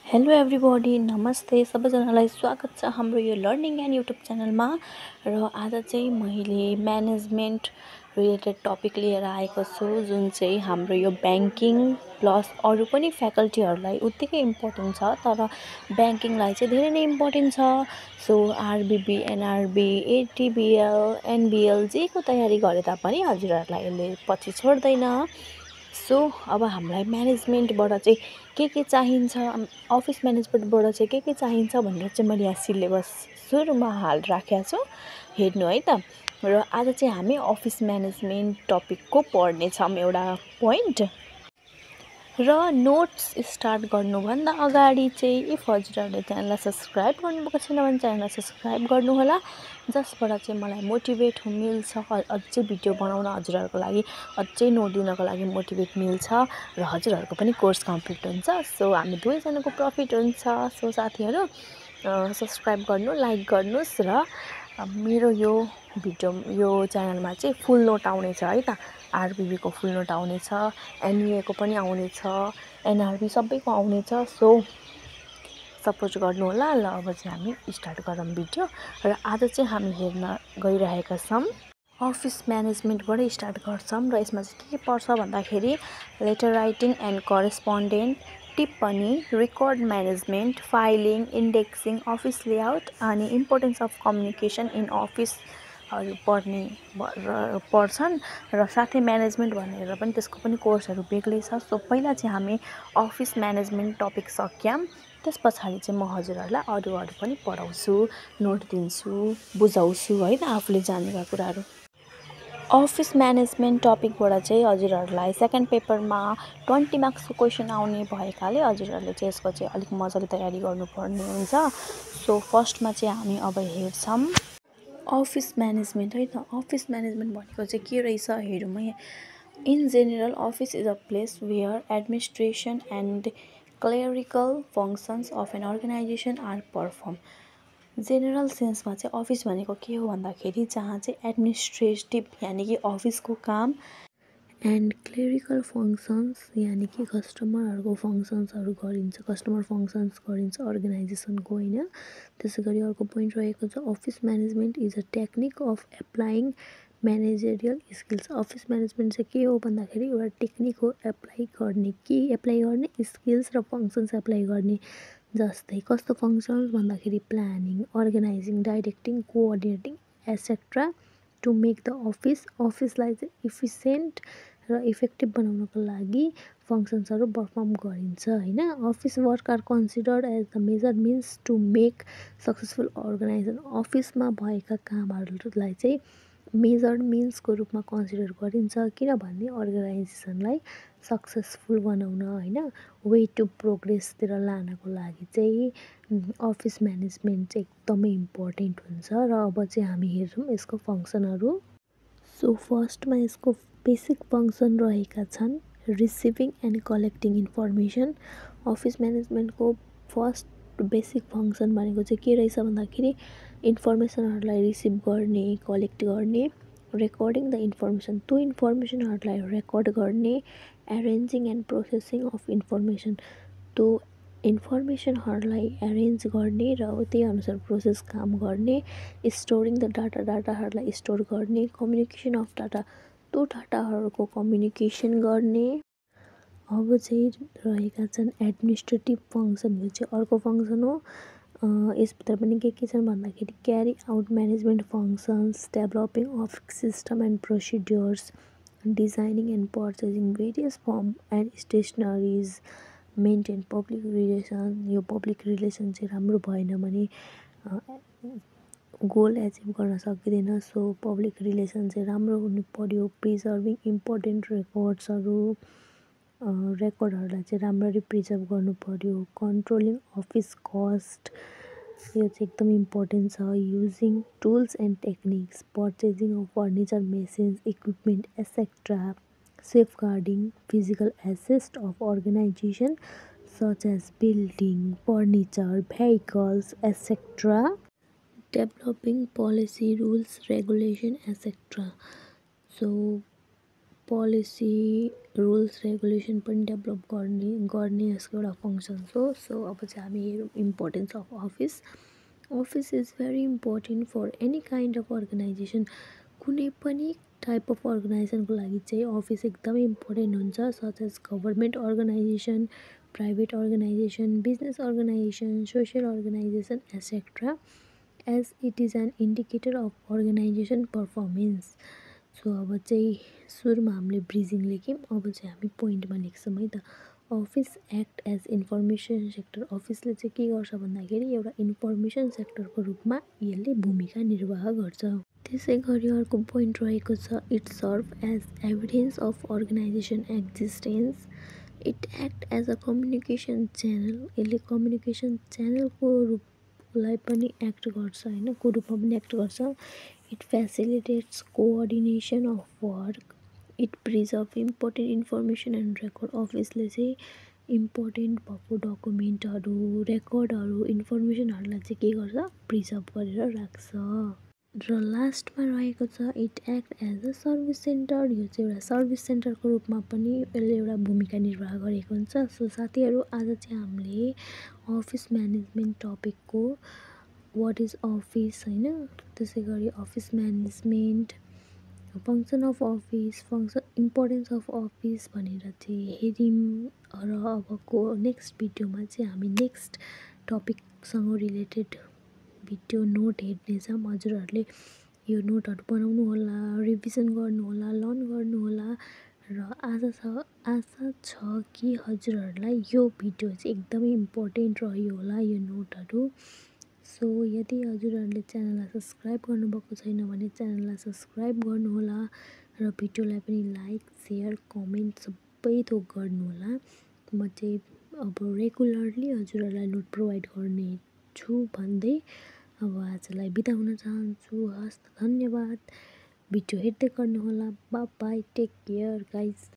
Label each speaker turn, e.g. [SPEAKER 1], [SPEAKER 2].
[SPEAKER 1] Hello everybody नमस्ते सबैजनालाई स्वागत छ हाम्रो यो लर्निङ एन्ड युट्युब च्यानलमा। र आज चाहिँ मैले म्यानेजमेन्ट रिलेटेड टपिक लिएर आएको छु, जुन चाहिँ हाम्रो यो ब्याङ्किङ प्लस अरू पनि फ्याकल्टीहरूलाई उत्तिकै इम्पोर्टेन्ट छ, तर ब्याङ्किङलाई चाहिँ धेरै नै इम्पोर्टेन्ट छ। सो आरबिबी, एनआरबी, एटिबिएल, एनबिएल जेको तयारी गरे तापनि हजुरहरूलाई यसले पछि छोड्दैन। सो अब हामीलाई म्यानेजमेन्टबाट चाहिँ के चाहिन्छ, अफिस म्यानेजमेन्टबाट चाहिँ के चाहिन्छ भनेर चाहिँ मैले यहाँ सिलेबस सुरुमा राखेको छु, हेर्नु है त। र आज चाहिँ हामी अफिस म्यानेजमेन्ट टपिकको पढ्नेछौँ एउटा पोइन्ट। र नोट्स स्टार्ट गर्नुभन्दा अगाडि चाहिँ इफ हजुरहरूले च्यानललाई सब्सक्राइब गर्नुभएको छैन भने च्यानललाई सब्सक्राइब गर्नुहोला, जसबाट चाहिँ मलाई मोटिभेट मिल्छ, अझै भिडियो बनाउन हजुरहरूको लागि, अझै नोट दिनको लागि मोटिभेट मिल्छ र हजुरहरूको पनि कोर्स कम्प्लिट हुन्छ। सो हामी दुवैजनाको प्रफिट हुन्छ। सो साथीहरू सब्सक्राइब गर्नु, लाइक गर्नुहोस् र मेरो यो च्यानलमा चाहिँ फुल नोट आउनेछ है त। आरबिबीको फुल नोट आउनेछ, एनइएको पनि आउनेछ, एनआरबी सबैको आउनेछ। सो सपोर्ट गर्नुहोला। ल अब चाहिँ हामी स्टार्ट गरौँ भिडियो। र आज चाहिँ हामी हेर्न गइरहेका छौँ अफिस म्यानेजमेन्टबाट स्टार्ट गर्छौँ। र यसमा चाहिँ के पर्छ भन्दाखेरि लेटर राइटिङ एन्ड करेस्पोन्डेन्ट, टिप्पणी, record management, filing, indexing, office layout अनि इम्पोर्टेन्स अफ कम्युनिकेसन इन अफिसहरू पर्छन्। र साथै म्यानेजमेन्ट भनेर पनि त्यसको पनि कोर्सहरू बेग्लै छ। सो पहिला चाहिँ हामी अफिस म्यानेजमेन्ट टपिक सक्यौँ, त्यस पछाडि चाहिँ म हजुरहरूलाई अरू पनि पढाउँछु, नोट दिन्छु, बुझाउँछु है त आफूले जानेका कुराहरू। अफिस म्यानेजमेन्ट टपिकबाट चाहिँ हजुरहरूलाई सेकेन्ड पेपरमा 20 मार्क्सको क्वेसन आउने भएकाले हजुरहरूले चाहिँ यसको चाहिँ अलिक मजाले तयारी गर्नुपर्ने हुन्छ। सो फर्स्टमा चाहिँ हामी अब हेर्छौँ अफिस म्यानेजमेन्ट है त। अफिस म्यानेजमेन्ट भनेको चाहिँ के रहेछ हेरौँ है। In general office is a place where administration and clerical functions of an organization are perform. General सेन्समा चाहिँ अफिस भनेको के हो भन्दाखेरि जहाँ चाहिँ एडमिनिस्ट्रेटिभ यानि कि अफिसको काम, एन्ड क्लेरिकल फङ्सन्स यानि कि कस्टमरहरूको फङ्सन्सहरू गरिन्छ, कस्टमर फङ्सन्स गरिन्छ अर्गनाइजेसनको होइन। त्यसै गरी अर्को पोइन्ट रहेको छ office management is a technique of applying managerial skills. Office management चाहिँ के हो भन्दाखेरि एउटा टेक्निक हो एप्लाई गर्ने स्किल्स र फङ्सन्स एप्लाई गर्ने। जस्तै कस्तो फङ्सन्स भन्दाखेरि planning, organizing, directing, coordinating etcetera to make the अफिसलाई चाहिँ इफिसियन्ट र इफेक्टिभ बनाउनको लागि फङ्सन्सहरू पर्फर्म गरिन्छ होइन। Office work are considered as the major means to make successful organization. अफिसमा भएका कामहरूलाई चाहिँ मेजर मिन्सको रूपमा कन्सिडर गरिन्छ, किनभने अर्गनाइजेसनलाई सक्सेसफुल बनाउन होइन, वे टु प्रोग्रेसतिर लानको लागि चाहिँ अफिस म्यानेजमेन्ट चाहिँ एकदमै इम्पोर्टेन्ट हुन्छ। र अब चाहिँ हामी हेर्छौँ यसको फङ्सनहरू। सो फर्स्टमा यसको बेसिक फङ्सन रहेका छन् receiving and collecting information. Office म्यानेजमेन्टको फर्स्ट बेसिक फङ्सन भनेको चाहिँ के रहेछ भन्दाखेरि इन्फर्मेसनहरूलाई रिसिभ गर्ने, कलेक्ट गर्ने, रेकर्डिङ द इन्फर्मेसन, त्यो इन्फर्मेसनहरूलाई रेकर्ड गर्ने, arranging and processing of information, त्यो इन्फर्मेसनहरूलाई एरेन्ज गर्ने र त्यही अनुसार प्रोसेस काम गर्ने, स्टोरिङ द डाटाहरूलाई स्टोर गर्ने, कम्युनिकेसन अफ डाटा, त्यो डाटाहरूको कम्युनिकेसन गर्ने। अब चाहिँ रहेका छन् एडमिनिस्ट्रेटिभ फङ्सन, यो चाहिँ अर्को फङ्सन हो। यसभित्र पनि के छन् भन्दाखेरि carry out management functions, developing of system and procedures, designing and purchasing various form and stationeries, maintain public relation. यो पब्लिक रिलेसन चाहिँ राम्रो भएन भने गोल एचिभ गर्न सकिँदैन। सो पब्लिक रिलेसन चाहिँ राम्रो हुनु पर्यो। प्रिजर्भिङ इम्पोर्टेन्ट रेकर्डहरूलाई चाहिँ राम्ररी प्रिजर्भ गर्नु पर्यो। कन्ट्रोलिङ अफिस कस्ट, यो चाहिँ एकदम इम्पोर्टेन्ट छ। Using tools and techniques, purchasing of furniture, machines, equipment etcetera, safeguarding physical assets of organisation such as building, furniture, vehicles, etc. Developing policy, rules, regulation, etc. So policy rules regulation पनि develop गर्ने यसको एउटा functions हो। So अब चाहिँ हामी हेरौँ importance of office. Office is very important for any kind of organisation. कुनै पनि टाइप अफ अर्गनाइजेसनको लागि चाहिँ अफिस एकदमै इम्पोर्टेन्ट हुन्छ, such as government organisation, private organisation, business organisation, social organisation etcetera, as it is an indicator of organisation performance. So अब चाहिँ सुरुमा हामीले ब्रिजिङ लेख्यौँ, अब चाहिँ हामी पोइन्टमा लेख्छौँ है त। Office act as information sector. अफिसले चाहिँ के गर्छ भन्दाखेरि एउटा इन्फर्मेसन सेक्टरको रूपमा यसले भूमिका निर्वाह गर्छ। त्यसै गरी अर्को पोइन्ट रहेको छ, it serve as evidence of organization existence. It act as a communication channel. यसले कम्युनिकेसन च्यानलको रूपलाई पनि एक्ट गर्छ होइन, को रूपमा पनि एक्ट गर्छ। It facilitates coordination of work. It preserve important information and record. अफिसले चाहिँ इम्पोर्टेन्ट भएको डकुमेन्टहरू, रेकर्डहरू, इन्फर्मेसनहरूलाई चाहिँ के गर्छ, प्रिजर्भ गरेर राख्छ। र लास्टमा रहेको छ, it act as a service centre. यो चाहिँ एउटा सर्भिस सेन्टरको रूपमा पनि यसले एउटा भूमिका निर्वाह गरेको हुन्छ। सो साथीहरू, आज चाहिँ हामीले अफिस म्यानेजमेन्ट टपिकको वाट इज अफिस होइन, त्यसै गरी office management, function of office, importance of office भनेर चाहिँ हेऱ्यौँ। र अबको नेक्स्ट भिडियोमा चाहिँ हामी नेक्स्ट टपिकसँग रिलेटेड भिडियो नोट हेर्नेछौँ। हजुरहरूले यो नोटहरू बनाउनु होला, रिभिजन गर्नुहोला, लर्न गर्नुहोला। र आशा छ कि हजुरहरूलाई यो भिडियो चाहिँ एकदमै इम्पोर्टेन्ट रह्यो होला, यो नोटहरू। सो यदि हजुरहरूले च्यानललाई सब्सक्राइब गर्नुभएको छैन भने च्यानललाई सब्सक्राइब गर्नुहोला र भिडियोलाई पनि लाइक, सेयर, कमेन्ट सबै थोक गर्नुहोला। म चाहिँ अब रेगुलरली हजुरहरूलाई नोट प्रोभाइड गर्ने छु भन्दै अब आजलाई बिदा हुन चाहन्छु। हस्, धन्यवाद। भिडियो हेर्दै गर्नुहोला। Bye bye, take care guys.